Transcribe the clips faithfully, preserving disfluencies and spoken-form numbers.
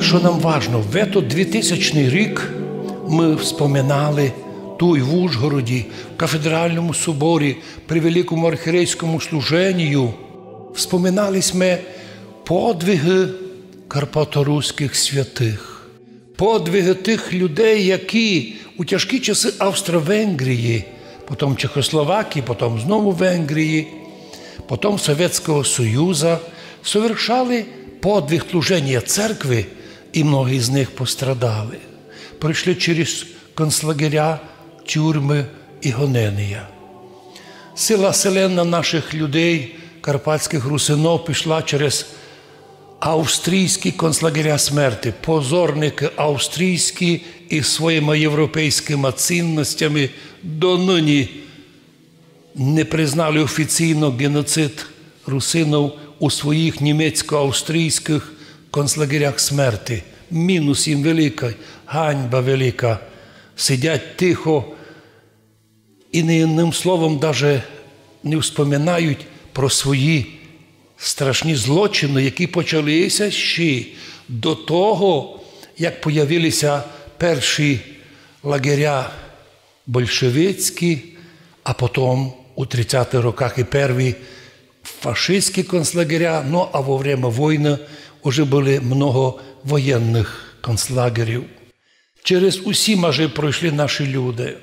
Што нам важно, в этот двотисячный рік мы вспоминали туй в Ужгороді, в кафедральному соборі, при великому архірейському служенію, вспоминали сьме подвиги карпаторуськых святых, подвиги тых людей, які у тяжкі часы Австро-Венгрії, потом Чехословакії, потом знову Венгрії, потом Совєтського Союза совершали подвиг служенія церкви, і многі з них пострадали. Пройшли через концлагеря, тюрмы і гоненія. Сила селена нашых людей, карпатськых русинов, пішла через австрійські концлагеря смерти. Позорникы австрійські із своїма європейськыма цінностями доныні не признали офіційно геноцид русинов у своїх німецько-австрійськых концлагерях смерти. Мінус їм великый, ганьба велика. Сидять тихо і ні одним словом даже не вспоминають про свої страшні злочины, які почалися ще до того, як появилися перші лагеря большевицькі, а потом у тридцятых роках і перві фашистські концлагеря, ну, а во время войны уже было много воєнных концлагерів. Через усі межі пройшли наші люди.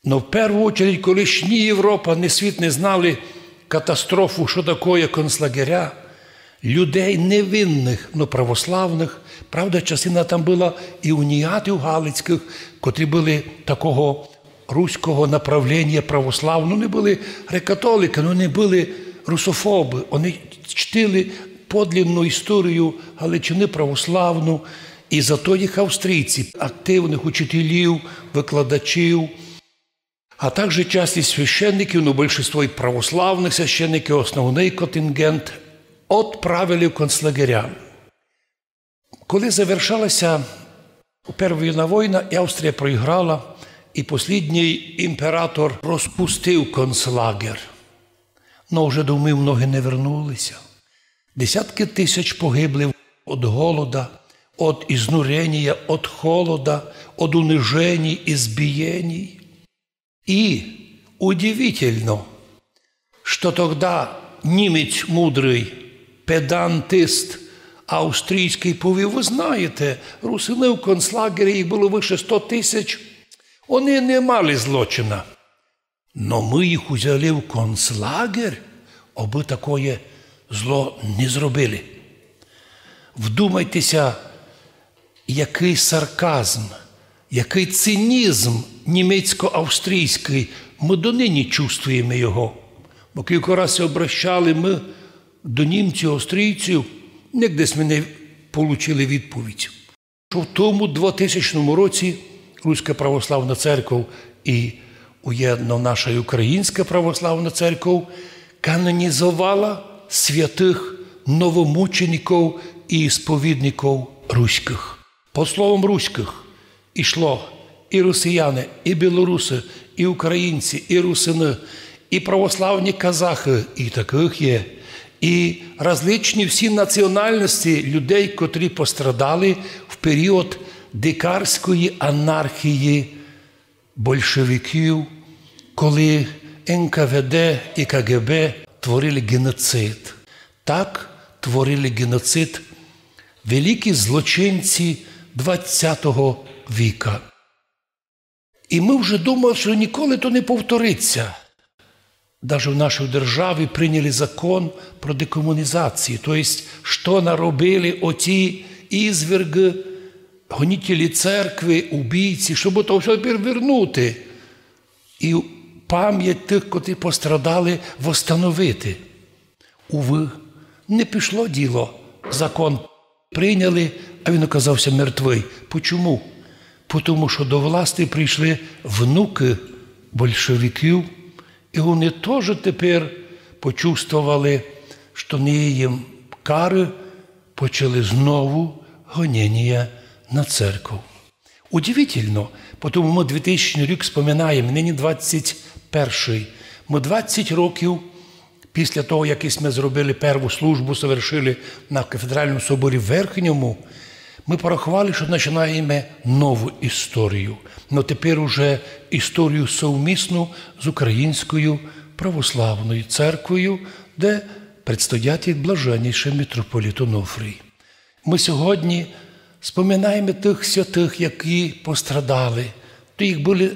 Но в перву очередь, коли ще ні Європа, ні світ не знали катастрофу, што такоє концлагеря, людей невинных, но православных, правда, частина там была і уніатів галицькых, котрі были такого руського направлення православного, они были греко-католикы, но они были русофобы, они чтили подлинну історію Галичины православну, і зато їх австрійці, активных учителів, викладачів, а также часть священників, но большинство і православных священників, основный контингент, отправили в концлагеря. Коли завершалася Первая война, і Австрія проіграла, і послідній імператор розпустив концлагер. Но вже домів многі не вернулися. Десяткы тисяч погибли од голода, од ізнуренія, од холода, од униженій, ізбієній. І удивительно, што тогда німець мудрый, педантист австрійськый повів: «Вы знаєте, русины в концлагері, їх было выше сто тисяч, они не мали злочина. Но мы їх узяли в концлагер, обы такоє зло не зробили». Вдумайте ся, якый сарказм, якый цинізм німецько-австрійськый, мы доныні чувствуєме його. Бо кілько раз ся обращали мы до німців, австрійців, нигде сьме не получили відповідь. Што в тому двотисячному році Руська православна церков і уєдно наша Українська православна церков канонізовала святых новомучеников і сповідников руськых. Под словом руськых ішло і росіяни, і білорусы, і українці, і русины, і православні казахы, і такых є, і различні всі національности людей, котрі пострадали в період дикарської анархії большевиків, коли Н К В Д і К Г Б творили геноцид. Так творили геноцид великі злочинці двадцятого віка. І мы вже думали, што ніколи то не повторить ся. Даже в нашій державі прийняли закон про декомунізацію. То єсть, што наробили оті ізвергы, гонітелі церкви, убійці, щоб то всьо тепер вернути. І память тых, котрі пострадали, восстановити. Увы, не пішло діло. Закон прийняли, а він оказав ся мертвый. Почому? Потому што до власти прийшли внукы большевиків, і они тоже тепер почувствовали, што не є їм кары, почали знову гоненія на церков. Удивительно, потому мы двотисячный рік споминаєме, нині двадцять першый. Мы двадцять років після того, як сьме зробили перву службу, совершили на кафедральному соборі в Верхньому, Мы пораховали, што начинаєме нову історію, но тепер уже історію совмісну з Українською православною церквою, де предстоятель блаженнішый митрополит Онуфрій. Мы сьогодні споминаєме тых святых, які пострадали. То їх были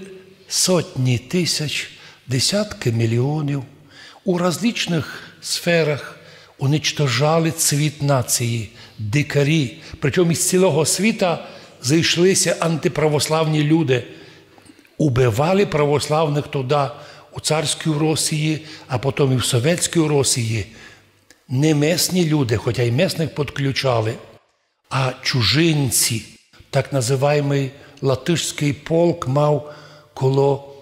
сотні тисяч, десяткы мільйонів. У различных сферах уничтожали цвіт нації, дикарі. Причому із цілого світа зійшлися антиправославні люди. Убивали православных тогда у царській Росії, а потом і в совєтській Росії. Не местні люди, хотя й местных подключали, а чужинці. Так называємый латышськый полк мав коло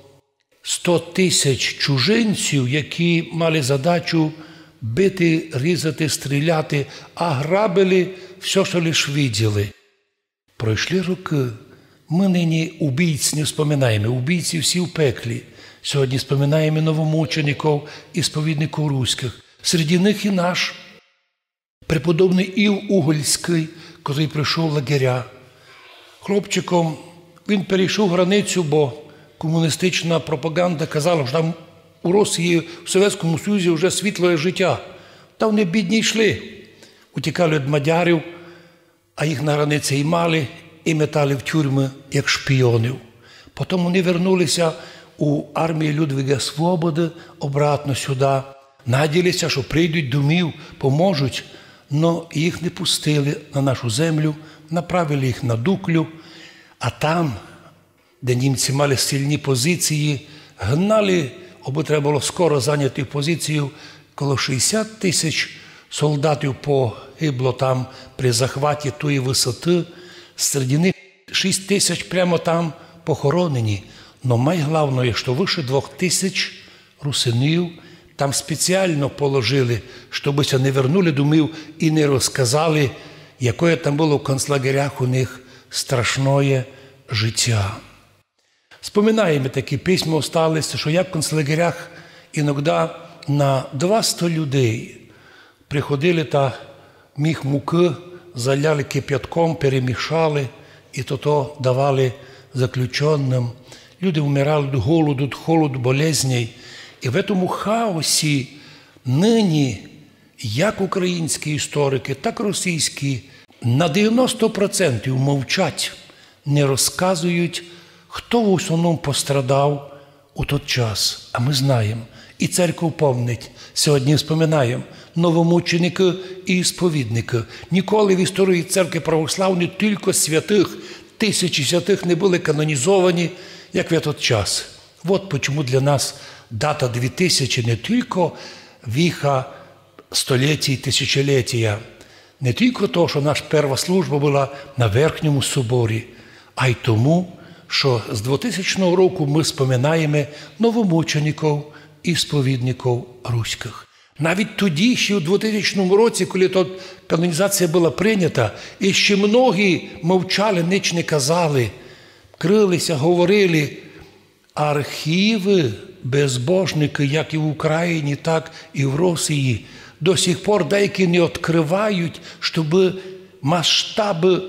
сто тисяч чужинців, які мали задачу бити, різати, стріляти, а грабили всьо, што лиш виділи. Пройшли рокы. Мы нині убійць не вспоминаєме, убійці всі в пеклі. Сьогодні вспоминаєме новомучеників і сповідників руськых. Серед них і наш преподобный Ів Угольськый, котрый пройшов лагеря. Хлопчиком він перейшов границю, бо комуністична пропаганда казала, што там у Росії, в Совєтському Союзі вже світлоє життя. Та вони бідні йшли, утікали від мадярів, а їх на границі і мали, і метали в тюрмы, як шпіонів. Потом вони вернулися у армію Людвіга Свободы обратно сюда. Надіялися, што прийдуть домів, поможуть, но їх не пустили на нашу землю, направили їх на Дуклю, а там, де німці мали сильні позиції, гнали, або треба было скоро заняти позицію, коло шістдесят тисяч солдатів погибло там при захваті тої высоты, серед них шість тисяч прямо там похоронені. Но майглавноє, што выше двох тисяч русинів там спеціално положили, штобы ся не вернули домів і не розказали, якоє там было в концлагерях у них страшноє життя. Споминаєме, такі письма осталися, што як в концлагерях іногда на двасто людей приходили та міх мукы, заляли кипятком, перемішали і тото давали заключеным. Люди вмирали від голоду, від холоду, болезней. І в этому хаосі нині як українські історики, так російські на девяносто процентів мовчать, не розказують, хто в основному пострадав у тот час. А мы знаєме, і церков помнить, сьогодні вспоминаєме, новомученикы і ісповідникы. Ніколи в історії церкви православної тілько святых, тисячі святых не были канонізовані, як в этот час. Вот почему для нас дата дві тисячі не тілько віха столітя і тисячолітя, не тілько того, што наша перва служба была на Верхньому соборі, а й тому, што з двотисячного року мы споминаєме новомучеників і сповідників руськых. Навіть тоді, ще у двотисячному році, коли то канонізація была прийнята, і ще многі мовчали, нич не казали, крылися, говорили, архівы безбожникы, як і в Україні, так і в Росії, до сих пор деякі не відкрывають, штобы масштабы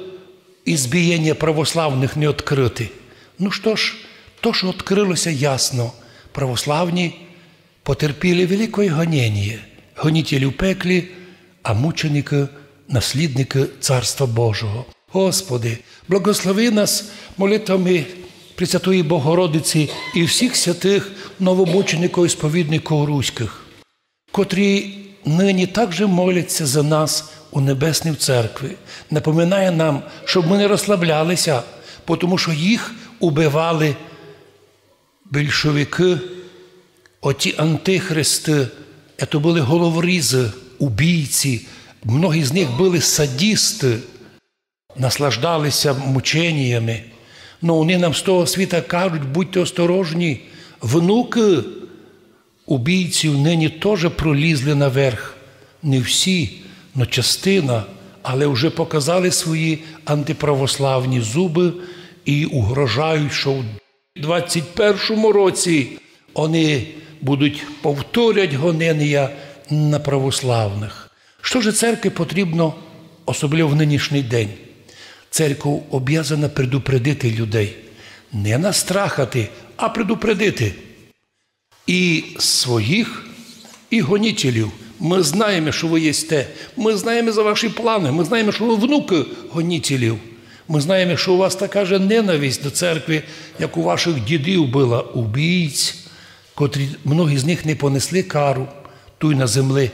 ізбієння православных не відкрыти. Ну што ж, то, што відкрылося ясно, православні потерпіли великоє гоненіє, гонітелі в пеклі, а мученикы, наслідникы Царства Божого. Господи, благослови нас молитвами Пресвятої Богородиці і всіх святых новомучеників і сповідників руськых, котрі нині также моляться за нас у Небесній Церкви. Напоминає нам, щоб мы не розслаблялися, потому што їх убивали більшовикы, оті антихристы, это были головорізы, убійці, многі з них были садісты, наслаждалися мученіями. Но они нам з того світа кажуть: будьте осторожні, внукы убійців нині тоже пролізли наверх. Не всі, но частина, але вже показали свої антиправославні зубы і угрожають, што в двадцять першому році они будуть повторять гоненіє на православных. Што же церкви потрібно, особливо в нынішній день? Церков обязана предупредити людей. Не настрахати, а предупредити. І своїх, і гонітелів. Мы знаєме, што вы єсте. Мы знаєме за ваші планы. Мы знаєме, што вы внукы гонітелів. Мы знаєме, што у вас така же ненависть до церкви, як у вашых дідів была, убійць, котрі, многі з них не понесли кару туй на земли.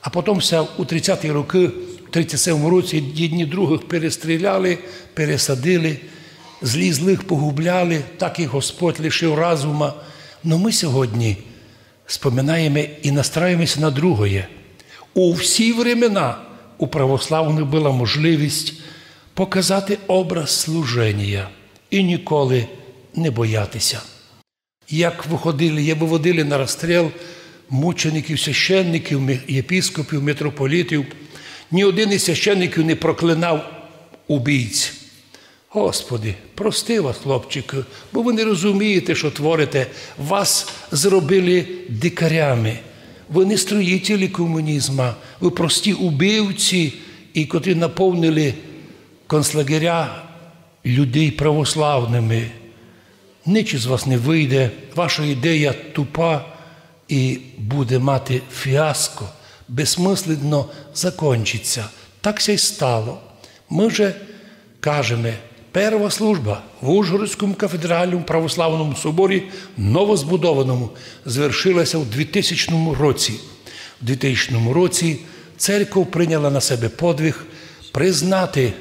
А потом ся у тридцяті рокы, в тридцять сьомому році, єдні другых перестріляли, пересадили, злі злых погубляли, так їх Господь лишив разума. Но мы сьогодні споминаєме і настраєме ся на другоє. У всі времена у православных была можливість показати образ служенія і ніколи не бояти ся. Як выходили, як выводили на розстріл мучеників, священників, ми-, єпископів, митрополитів, ні один із священників не проклинав убійць. Господи, прости вас, хлопчикы, бо вы не розумієте, што творите. Вас зробили дикарями. Вы не строїтелі комунізма, вы прості убивці, і котрі наповнили концлагеря людей православными. Нич із вас не выйде, ваша ідея тупа і буде мати фіаско, безсмысленно закончить ся. Так ся й стало. Мы же кажеме, перва служба в Ужгородському кафедральному православному соборі, новозбудованому, звершила ся у дві тисячному році. У дві тисячному році церков прийняла на себе подвиг признати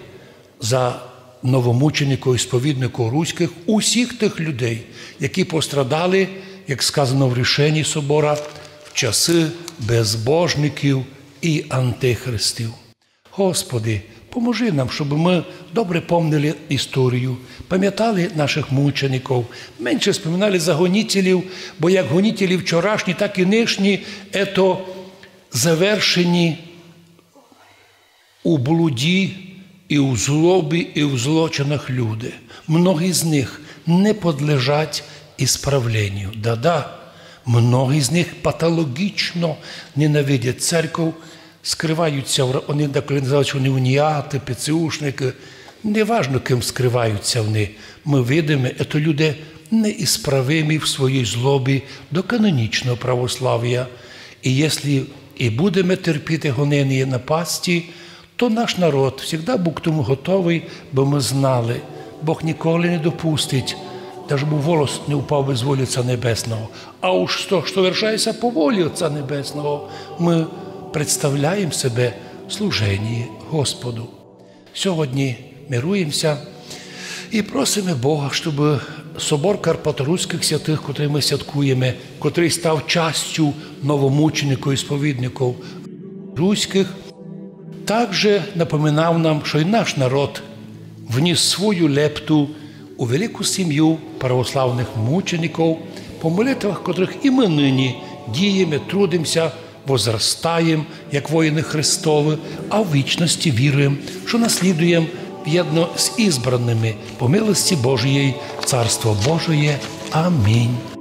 за новомучеників і сповідників руськых усіх тых людей, які пострадали, як сказано в рішенні собора, в часы безбожників і антихристів. Господи, поможи нам, щоб мы добре помнили історію, памятали нашых мучеників, менше споминали за гонітелів, бо як гонітелі вчорашні, так і нынішні, ето завершені у блуді, і у злобі, і у злочинах люди. Многі з них не подлежать ісправленню. Да-да, многі з них патологічно ненавидять церков, скрывають ся, в ра-, они деколи называють, што они уніаты, пецеушникы. Неважно, ким скрывають ся они. Мы видиме, ето люди неісправимі в своїй злобі до канонічного православія. І єсли і будеме терпіти гоненіє, напасті, то наш народ всегда быв к тому готовый, бо мы знали, Бог ніколи не допустить, даже бы волос не упав без волі Отця Небесного. А уж то, што вершає ся по волі Отця Небесного, мы представляєме себе служеніє Господу. Сьогодні мируєме ся і просиме Бога, щоб собор карпаторуськых святых, котрый мы святкуєме, котрый став частю новомучеників і сповідників руськых, также напоминав нам, што й наш народ вніс свою лепту у велику сім'ю православных мучеників, по молитвах котрых і мы нині дієме, трудиме ся, возрастаєме, як воїны Христовы, а в вічности віруєме, што наслідуєме вєдно з избраными по милости Божией Царство Божиє. Амінь.